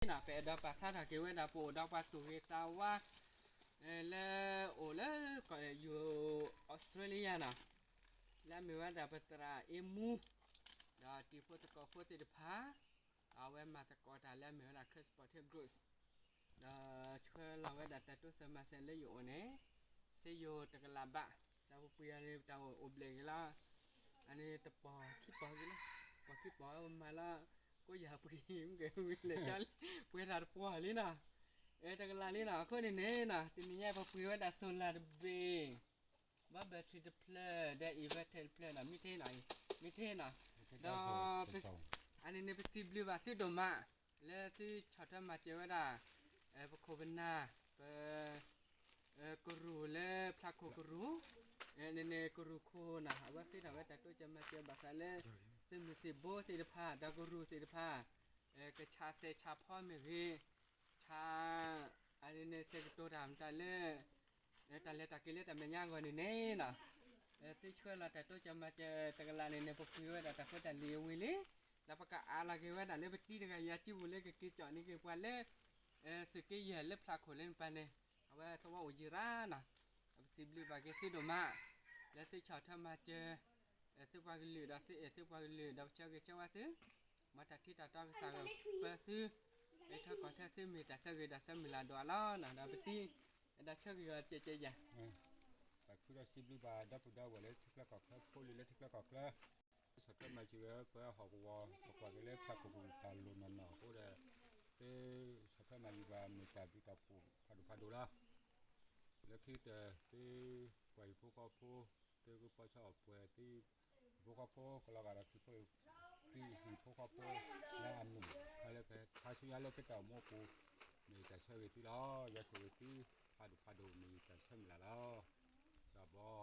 ပအဲၣ်ဒိးပာ်ဖျါထီၣ်က့ၤဝဲဒၣ်ပအိၣ်ဒီးပှၤသူၣ်ဂ့ၤသးဝါ လၢအိၣ်လၢကီၢ်ယူၤ အီစထြ့လယါနီၤ, လၢအမ့ၢ်ဝဲဒၣ်ပသရၣ်အ့မူ ဒီးတံၤဖိသကိးဖိသ့ၣ်တဖၣ်, ဒီးအဝဲမၤသကိးတၢ်လၢအမ့ၢ်ဝဲဒၣ် Christ Supporter Group ဒီးဆှၢလီၤဝဲဒၣ်တၢ်တိစၢၤမၤစၢၤလၢယအိၣ်န့ၣ်, စ့ယိၤတကလးဘး, တၢ်ပပှ့ၤအီၤန့ၣ် တၢ်အိၣ်ဘျဲၣ်က့ၤလီၤ, အန့ၣ်တပီၢ်ခံပီၢ်က့ၤလီၤ, ပီၢ်ခံပီၢ်ဝဲပမၤလီၤ, ကိးယၤပှ့ၤ မ့ၢ်ကဲဝံၤလဲၤကၠီလံ, ပှ့ၤတၢ်တပီၢ်လံနီၤ, တကလးလံနီၤ, အဃိန့ၣ်န့ၣ်နီၤ တနံၤညါပပှ့ၤဝဲဒၣ် solar တဘ့ၣ် ဘၣ် battery တဖျၢၣ် ဒီး inverter တဖျၢၣ်နီၤ, မ့ၢ်ထဲနီၤ, မ့ၢ်ထဲနီၤ, ဒီး အန့ၣ်န့ၣ် ပစံးဘျုးဘၣ်သုဒိၣ်မး လၢသုဆီၣ်ထွဲမၤစၢၤဝဲဒၣ် ပခိၣ်ပနၢ် ပ ကရူၢ်လၢဖျးခိၣ်ကရူၢ်, န့ၣ်န့ၣ် ကရူၢ်ခိၣ်နီၤ, အဝဲဃ့ထီၣ်ဝဲတၢ်တိစၢၤမၤစၢၤဘၣ်ဃးလၢ သုးမုၢ်သံၣ်ဘိသ့ၣ်တဖၣ် ဒီးကရူၢ်သ့ၣ်တဖၣ် ကဆါစဲးဆါဖီမ့ၢ်ဂ့ၤ, ဆါ အန့ၣ်န့ၣ် ဆဲးကတိၤတၢ်မတၤလၢ တၢ်လဲၤတၢ်က့ၤလၢတၢ်မဲာ်ညါအဂီၢ်န့ၣ်န့ၣ်နီၤ, သုဆှၢလီၤတၢ်တိစၢၤမၤစၢၤတကလးန့ၣ်န့ၣ် ပပှ့ၤဝဲဒၣ်တၢ်ဖိတၢ်လံၤအဝံၤလံ, ဒီးပကအးလီၤက့ၤဝဲဒၣ်လၢပတံၤတဂၤယၤစုပူၤလၢကက့ၤကၠီၣ်န့ၢ်က့ၤပှၤလၢ သုးက့ယဲၢ်လၢဖျးခိၣ်လၢနပၤန့ၣ်, အဝဲသဝီအိၣ်ယံၤရၣ်နီၤ, ပစံးဘျုးဘၣ်က့ၤသုဒိၣ်မး လၢသုဆီၣ်ထွဲမၤစၢၤ သုပှၤကလုာ်ဒီးသုအဲၣ်သုပှၤကလုာ် ဒီးပဆၢဂ့ၤဆၢဝါသု, မ်တၢ်ထံတၢ်တီကစၢ်ယွၤပၢသု, ထၢကီၢ်ထၢသုမ့ၢ်တၢ်ဆၢဂ့ၤဒီးဆၢမုၢ်လၢ်ဒိၣ်အါလီၤနီၤ, ဒီးပတံၤ ဒီးဆၢဂ့ၤဂီၤစဲးစဲးယၤ ပဃုဒီးစံးဘျုးဘၣ်ဒီပုၢ်ဒီဝဲၢ်လၢထံချၢကီၢ်ချၢ ဖိလံၤလၢထံချၢကီၢ်ချၢ, ဆီၣ်ထွဲမၤစၢၤဝဲပဟီၣ်ကဝီၤ ပကွၢ်က့ၤလၢဖျးခိၣ်ကရူၢ်တၢ်လိၣ်နီၢ်နီၢ်အဃိဒီး သုဆီၣ်ထွဲမၤစၢၤဘၣ်မ့ၢ်တၢ်ဘျုးတၢ်ဖှိၣ်ဖးဒိၣ်ဖးဒိၣ်လီၤ. လၢခံကတၢၢ် သုပှၤဟံၣ်ဖိဃီဖိ သုကပီၤဆၢအီၣ်ပှဲၤသုဟံၣ်ဖိဃီဖိ ကလီၤဂာ်ဒီးခရံာ်ဖိ ခရံာ်ဟံၣ်ဖိဃီဖိ လၢအမုာ် ဖဲလၢကထါဆူညါလၢသုတၢ်အိၣ်မူအပူၤ မ့ၢ်တၢ်ဆၢဂ့ၤသုလီၤ. ယွၤဆိၣ်